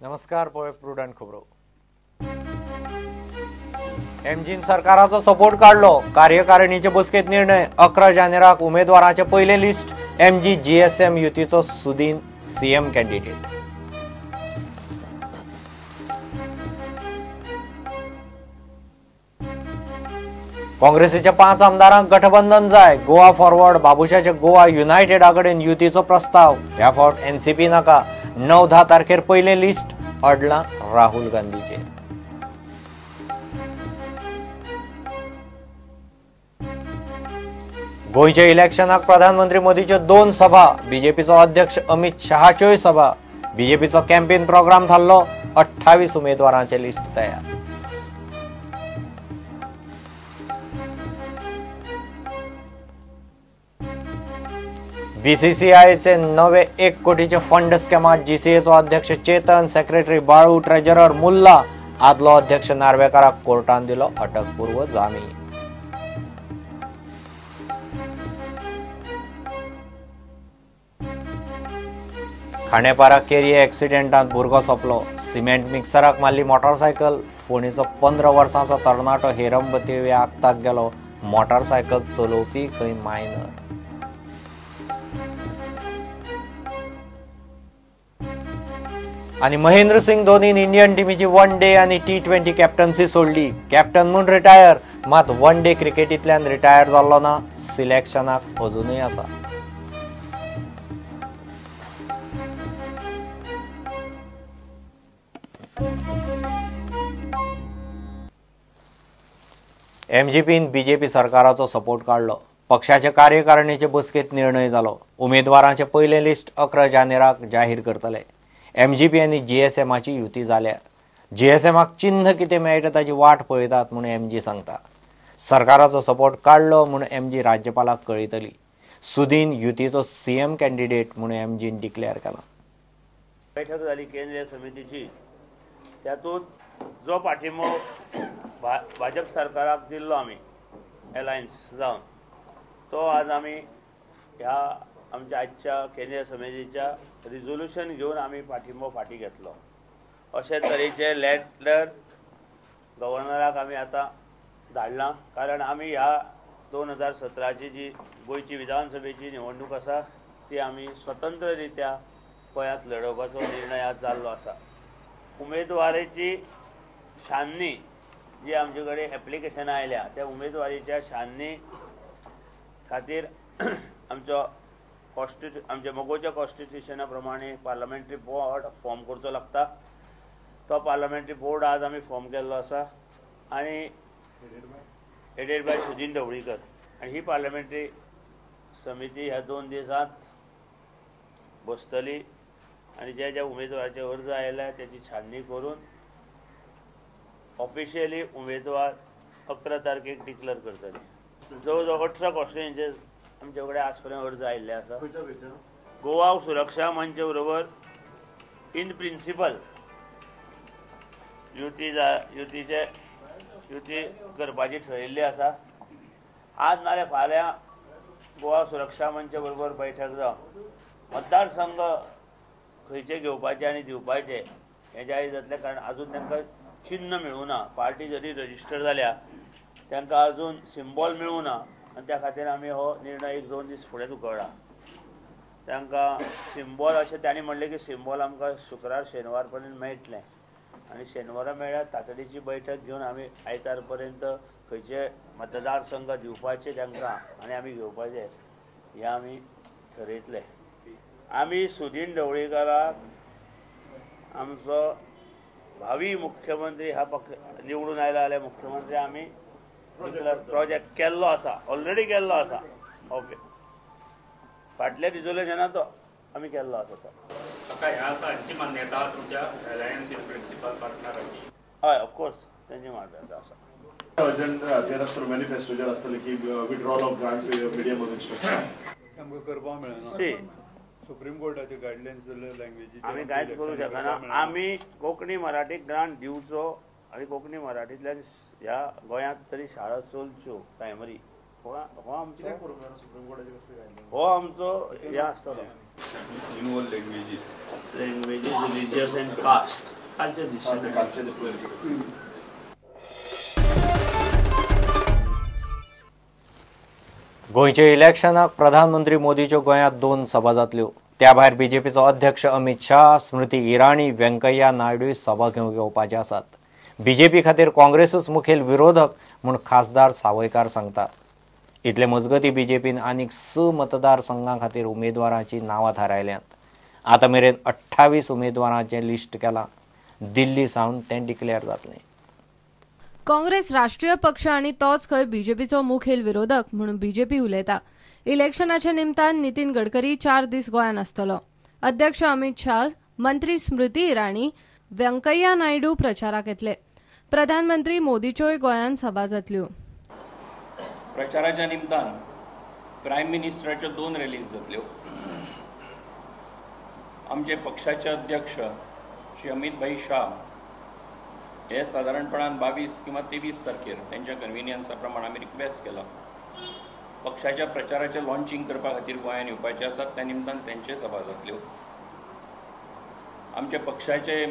नमस्कार, पळय प्रुडंट खबरो. एमजीन सरकाराचो सपोर्ट काडलो. कार्यकारिणीचे बसकेत निर्णय. 11 जानेराक उमेदवाराचे पयले लिस्ट. एमजी जीएसएम युतीचो सुदीन सीएम कॅन्डिडेट. काँग्रेसीच्या 5 आमदारांक गठबंधन जाय. गोवा फॉरवर्ड बाबुशाचे गोवा युनायटेडा कडेन युतीचो प्रस्ताव. ह्या फावट एनसीपी नाका. 9-10 तारखेर पयले लिस्ट अडलां राहुल गांधीचेर. गोंयच्या इलेक्शनाक प्रधानमंत्री मोदीच्यो 2 सभा. बीजेपीचो अध्यक्ष अमित शहाच्योय सभा. बीजेपीचो कॅम्पेन प्रोग्राम थारलो. 28 उमेदवारांचे लिस्ट तयार. बीसीसीआयचे नवे 1 कोटीचे फंड स्कॅमात जीसीएचो अध्यक्ष चेतन, सेक्रेटरी बाळू, ट्रेजरर मुल्ला, आदलो अध्यक्ष नार्वेकाराक कोर्टान दिलो अटकपूर्व जामीन. खांडेपारा केरी एक्सिडेंटांत भुरगो सोंपलो. सिमेंट मिक्सराक मारली मोटारसायकल. फोंडेचो 15 वर्सांचो तरणाटो हेरंब तिळवे आगताक गेलो. मोटारसायकल चलोवपी खंय मायनर. आनी महेंद्र सिंग धोनीन इंडियन टिमीची वन डे आनी T20 captaincy सोडली. कॅप्टन म्हूण रिटायर, मात वन डे क्रिकेटींतल्यान रिटायर जाल्लो ना. सिलेक्शनाक अजुनूय आसा. एमजीपीन बीजेपी सरकाराचो सपोर्ट काडलो. पक्षाचे कार्यकारिणीचे बसकेत निर्णय जालो. उमेदवारांचे पयले लिस्ट 11 जानेराक जाहीर करतले. एमजीपी आनी जीएसएमाची युती जाल्या. जीएसएमाक चिन्ह कितें मेळटा ताची वाट पळयतात म्हूण एमजी सांगता. सरकाराचो सपोर्ट काडलो म्हूण एमजी राज्यपालाक कळयतली. सुदीन युतीचो सीएम कॅन्डिडेट म्हूण एमजीन डिक्लेअर केला. बैठक जाली केंद्रीय समितीची, त्यातून जो पाठिंबो भाजप सरकाराक दिल्लो आमी अलायन्स जावन, तो आज आमी ह्या आमच्या आजच्या केंद्रीय समितीच्या रिजोल्युशन घेवन आमी पाठिंबो फाटी घेतलो. अशे तरेचे लेटर गव्हर्नराक आमी आतां धाडलां, कारण आमी ह्या 2017ची जी गोंयची विधानसभेची निवडणूक आसा ती आमी स्वतंत्र रित्या गोंयांत लडोवपाचो निर्णय आज जाल्लो आसा. उमेदवारीची छाननी जी आमचे कडेन एप्लिकेशनां आयल्या त्या उमेदवारीच्या छाननी खातीर आमचो आमच्या मगोच्या कॉन्स्टिट्युशना प्रमाणे पार्लमेंटरी बोर्ड फॉर्म करचो लागता. तो पार्लमेंटरी बोर्ड आज आमी फॉर्म केल्लो आसा आनी हेडेड बाय सुदीन ढवळीकर. आनी ही पार्लमेंटरी समिती ह्या 2 दिसांत बसतली आनी ज्या ज्या उमेदवाराचे अर्ज आयल्या त्याची छाननी करून ऑफिशियली उमेदवार 11 तारखेक डिक्लेअर करतले. जवळ जवळ 18 कॉन्स्टिट्युएन्सीज आमचे कडेन आज पर्यंत अर्ज आयिल्ले आसा. गोवा सुरक्षा मंच बरोबर इन प्रिंसिपल युतीचे युती करपाची ठरयिल्ली आसा. आज नाल्यार फाल्यां गोवा सुरक्षा मंच बरोबर बैठक जावन मतदारसंघ खंयचे घेवपाचे आनी दिवपाचे हें जाहीर जातलें, कारण आजून तांकां चिन्ह मेळूं ना. पार्टी जरी रजिस्टर जाल्या तांकां अजून सिंबॉल मेळूं ना आनी त्या खातीर आमी हो निर्णय 1-2 दीस फुडें धुकळ्ळा. तांकां सिंबॉल अशें तांणी म्हणलें की सिंबॉल आमकां शुक्रार शेनवार पर्यंत मेळटलें आनी शेनवारा मेळ्ळ्यार तातडीची बैठक घेवन आमी आयतार पर्यंत खंयचे मतदारसंघ दिवपाचे तांकां आनी आमी घेवपाचे हें आमी ठरयतले. आमी सुदीन ढवळीकाराक आमचो भावी मुख्यमंत्री ह्या पक्ष निवडून आयला जाल्यार मुख्यमंत्री आमी प्रोजेक्ट केल्लो आसा, ऑलरेडी केल्लो आसा. ओके, फाटल्या रिजोल्युशनान तो आमी केल्लो आसा. तो हय, ऑफकोर्स तेंची मान्यता आसा. सुप्रीम कोर्टाचे गायडलायन्स लँग्वेजी आमी कांयच करूं शकना. आमी कोंकणी मराठी ग्रांट दिवचो आनी कोंकणी मराठींतल्यान ह्या गोंयांत तरी शाळा चलच्यो प्रायमरी, हो आमचो हो आमचो हें आसतलो. Involve languages religious and caste. कालचे दिसता. गोंयच्या इलेक्शनाक प्रधानमंत्री मोदीच्यो गोंयांत 2 सभा जातल्यो. त्या भायर बीजेपीचो अध्यक्ष अमित शाह, स्मृती इराणी, व्यंकय्या नायडू सभा घेवंक येवपाचे आसात. बीजेपी खातीर काँग्रेसूच मुखेल विरोधक म्हूण खासदार सावयकार सांगता. इतले मजगती बीजेपीन आनीक 6 मतदारसंघां खातीर उमेदवारांची नांवां थारायल्यांत. आतां मेरेन 28 उमेदवारांचें लिस्ट केलां. दिल्ली सावन तें डिक्लेअर जातलें. काँग्रेस राष्ट्रीय पक्ष आनी तोच खंय बीजेपीचो मुखेल विरोधक म्हणून बीजेपी उलयता. इलेक्शनाच्या निमतान नितीन गडकरी 4 दीस गोंयांत आसतलो. अध्यक्ष अमित शाह, मंत्री स्मृती इराणी, व्यंकय्या नायडू प्रचाराक येतले. प्रधानमंत्री मोदीच्योय गोंयांत सभा जातल्यो. प्रचाराच्या निमतान प्रायम मिनिस्टराच्यो 2 रॅलीज जातल्यो. आमचे पक्षाचे अध्यक्ष श्री अमित भाई शाह हे सादारणपणान 22 किंवा 23 तारखेर त्यांच्या कन्व्हिनियन्सा प्रमाण आमी रिक्वेस्ट केला पक्षाच्या प्रचाराचें लॉन्चिंग करपा खातीर गोंयांत येवपाचे आसात. त्या निमतान त्यांचे सभा जातल्यो. आमच्या पक्षाचे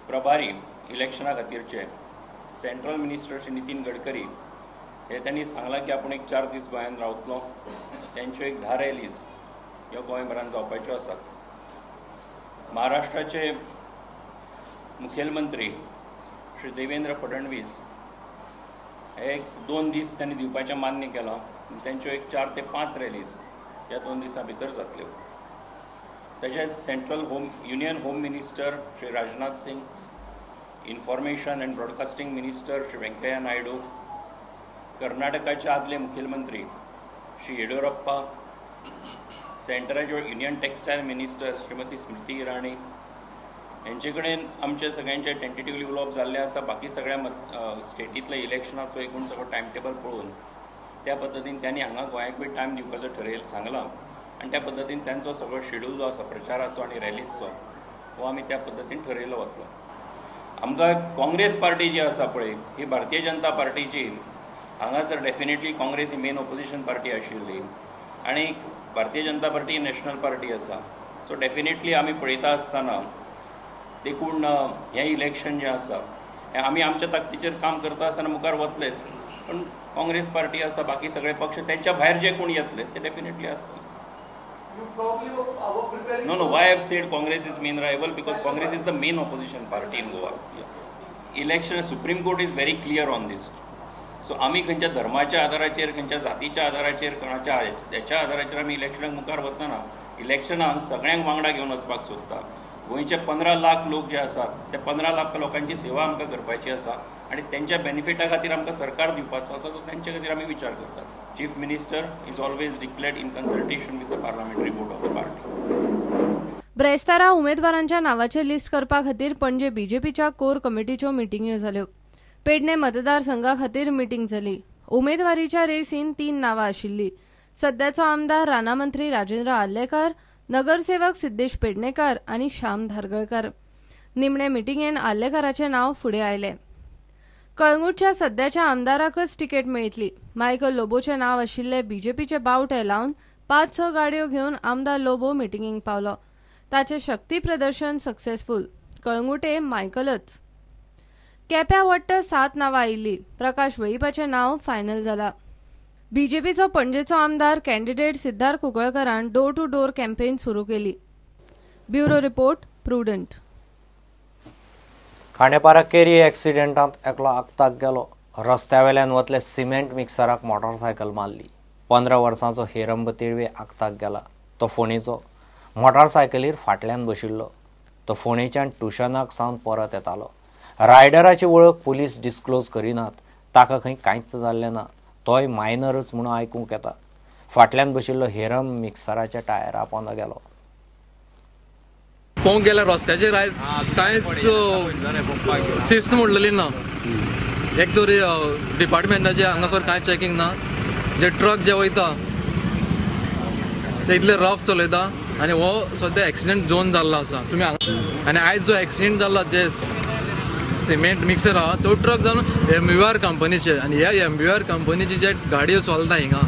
प्रभारी इलेक्शना खातीरचे सेंट्रल मिनिस्टर श्री नितीन गडकरी हे त्यांनी सांगलां की आपूण एक 4 दीस गोंयांत रावतलो. त्यांच्यो एक 10 रॅलीज ह्यो गोंयभरान जावपाच्यो आसात. महाराष्ट्राचे मुखेलमंत्री श्री देवेंद्र फडणवीस हे एक 2 दीस त्यांनी दिवपाचें मान्य केलां. त्यांच्यो एक 4 ते 5 रॅलीज ह्या 2 दिसां भितर जातल्यो. तशेंच central home union home minister Shri Rajnath Singh, information and broadcasting minister Shri Venkaiah Naidu, कर्नाटकाचे आदले मुखेलमंत्री Shri Yediyurappa, सेंटराचे union textile minister Shrimati Smriti Irani हेंचे कडेन आमचे सगळ्यांचे टेंटेटिवली उलोवप जाल्लें आसा. बाकी सगळ्या स्टेटींतल्या इलेक्शनाचो एकूण सगळो टायम टेबल पळोवन त्या पद्दतीन त्यांनी हांगा गोंयाकूय टायम दिवपाचो ठरयल सांगलां आनी त्या पद्दतीन त्यांचो सगळो शेड्यूल जो आसा प्रचाराचो आनी रॅलीजचो हो आमी त्या पद्दतीन ठरयलो वतलो. आमकां काँग्रेस पार्टी जी आसा पळय ही भारतीय जनता पार्टीची हांगासर डेफिनेटली काँग्रेस ही मेन ऑपोजिशन पार्टी आशिल्ली आनी Bharatiya Janata party national party आसा. सो डेफिनेटली आमी पळयता आसतना देखून हें इलेक्शन जें आसा हें आमी आमच्या ताकदीचेर काम करता आसतना मुखार वतलेच, पूण काँग्रेस पार्टी आसा, बाकी सगळे पक्ष त्यांच्या भायर जे कोण येतले ते डेफिनेटली आसतले. No no, why have said Congress is main rival because Congress is the main opposition party in Goa. Election Supreme Court is very clear on this. So आमी खंयच्या धर्माच्या आधाराचेर, खंयच्या जातीच्या आधाराचेर, कोणाच्या हेच्या आधाराचेर आमी इलेक्शनाक मुखार वचना. इलेक्शनाक सगळ्यांक वांगडा घेवन वचपाक सोदता. गोंयचे 15 लाख लोक जे आसात ते 15 लाख लोकांची सेवा आमकां करपाची आसा आनी तेंच्या बेनिफिटा खातीर आमकां सरकार दिवपाचो आसा. सो तेंचे खातीर आमी विचार करतात. Chief minister is always declared in consultation with the parliamentary board of the party. ब्रेस्तारा उमेदवारांच्या नावाचे लिस्ट करपा खातीर पणजे बीजेपीच्या कोर कमिटीच्यो मिटिंग्यो जाल्यो. पेडणे मतदारसंघा खातीर मिटींग जाली. उमेदवारीच्या रेसीन 3 नावां आशिल्ली. सध्याचो आमदार राना मंत्री राजेंद्र आर्लेकर, नगरसेवक सिद्धेश पेडणेकर आनी श्याम धारगळकर. निमणे मिटिंगेन आर्लेकराचें नांव फुडें आयलें. कळंगूटच्या सध्याच्या आमदाराकच तिकेट मेळटली. मायकल लोबोचें नांव आशिल्ले बीजेपीचे बावटे लावन 5-6 गाडयो घेवन आमदार लोबो मिटिंगेक पावलो. ताचें शक्ती प्रदर्शन सक्सेसफूल. कळंगूटे मायकलच. केप्या वट्ट 7 नांवां आयिल्ली. प्रकाश वेळीपाचें नांव फायनल जाला. बीजेपीचो पणजेचो आमदार कॅन्डिडेट सिद्धार्थ कुंकळकरान डोर टू डोर कॅम्पेन सुरू केली. Bureau report, Prudent. Khandepar केरी एक्सिडेंटांत एकलो आक्ताक गेलो. रस्त्या वेल्यान वतले सिमेंट मिक्सराक मोटरसायकल मारली. 15 वर्सांचो हेरंब तिळवे आक्ताक गेला. तो फोंडेचो. मोटरसायकलीर फाटल्यान बशिल्लो. तो फोंडेच्यान ट्युशनाक सावन परत येतालो. रायडराची वळख पुलीस डिस्क्लोज करिनात. ताका खंय कांयच जाल्लें ना. तोय मायनरच म्हणून आयकूंक येता. फाटल्यान बशिल्लो हेरम मिक्सराच्या टायरा पोंदा गेलो. पळोवंक गेल्यार रस्त्याचेर आयज कांयच शिस्त म्हणलेली ना. एक तर डिपार्टमेंटाचे हांगासर कांय चॅकिंग ना. जे ट्रक जे वयता ते इतले रफ चलयता आनी हो सद्या एक्सिडेंट झोन जाल्लो आसा. तुमी आनी आयज जो एक्सिडेंट जाल्लो जे सिमेंट मिक्सर आहा तो ट्रक जावन MBR कंपनीचे आनी ह्या MBR कंपनीची जे गाडयो चलता हिंगा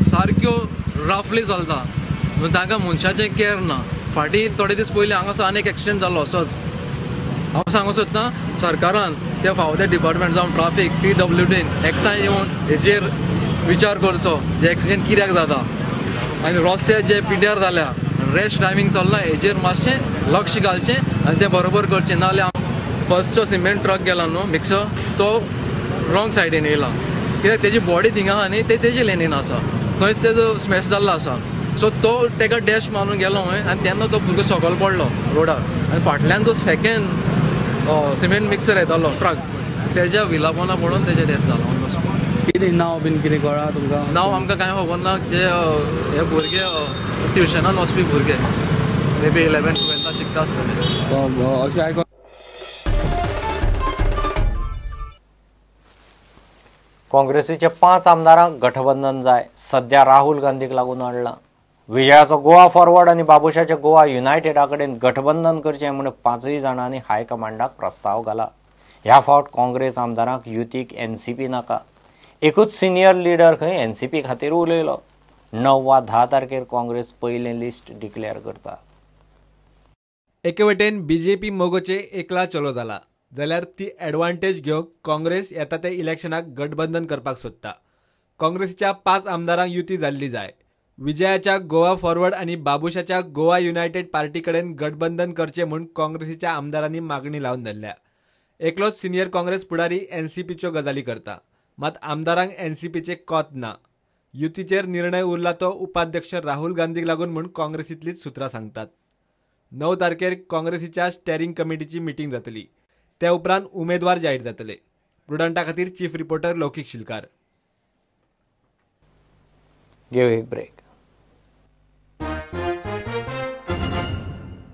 सारक्यो रफली चलता, तांकां मनशाचें केर ना. फाटीं थोडे दीस पयलीं हांगासर आनी एक एक्सिडंट जालो असोच. हांव सांगूंक सोदता सरकारान त्या फावो त्या डिपार्टमेंट जावं ट्राफीक PWDन एकठांय येवन हेजेर विचार करचो जे एक्सिडंट कित्याक जाता आनी रस्त्यार जे पिड्ड्यार जाल्या रॅश ड्रायव्हींग चल्लां हेजेर मातशें लक्ष घालचें आनी तें बरोबर करचें. नाजाल्यार फर्स्ट जो सिमेंट ट्रक गेला न्हू मिक्सर तो रॉंग सायडीन येयला कित्याक तेजी बॉडी थिंगा आहा न्ही ते तेजे लेनीन आसा थंयच तेजो स्मॅश जाल्लो आसा. सो तो तेका डॅश मारून गेलो खंय आनी तेन्ना तो भुरगो सकयल पडलो रोडार आनी फाटल्यान जो सेकेंड सिमेंट मिक्सर येतालो ट्रक तेज्या विलापोना पडून तेजें डेथ जालो ऑन the spot. कितें नांव बीन कितें कळ्ळां तुमकां? नांव आमकां कांय खबर ना. जे हे भुरगे ट्युशनान वचपी भुरगे मे बी 11th 12th शिकता आसतले अशें आयको. काँग्रेसीचे 5 आमदारांक गठबंधन जाय सध्या राहुल गांधीक लागून अडलां. विजयाचो गोवा फॉरवर्ड आनी बाबुशाचे गोवा युनायटेडा कडेन गठबंधन करचें म्हूण 5 जाणांनी हायकमांडाक प्रस्ताव घाला. ह्या फावट काँग्रेस आमदारांक युतीक एनसीपी नाका. एकूच सिनियर लिडर खंय एनसीपी खातीर उलयलो. 9 वा 10 तारखेर काँग्रेस पयलें लिस्ट डिक्लेअर करता. एके वटेन बीजेपी मोगोचे एकला चलो जाला जाल्यार ती एडवांटेज घेवंक काँग्रेस येता ते इलेक्शनाक गठबंधन करपाक सोदता. काँग्रेसीच्या 5 आमदारांक युती जाल्ली जाय. विजयाच्या गोवा फॉरवर्ड आनी बाबुशाच्या गोवा युनायटेड पार्टी कडेन गठबंधन करचें म्हूण काँग्रेसीच्या आमदारांनी मागणी लावन धरल्या. एकलोच सिनियर काँग्रेस फुडारी एनसीपीच्यो गजाली करता, मात आमदारांक एनसीपीचें कोत ना. युतीचेर निर्णय उरला तो उपाध्यक्ष राहुल गांधीक लागून म्हूण काँग्रेसींतलीच सुत्रां सांगतात. 9 तारखेर काँग्रेसीच्या स्टेरिंग कमिटीची मिटींग जातली. त्या उपरांत उमेदवार जाहीर जातले. प्रुडंटा खातीर चीफ रिपोर्टर लौकीक शिलकार. घेऊ एक ब्रेक.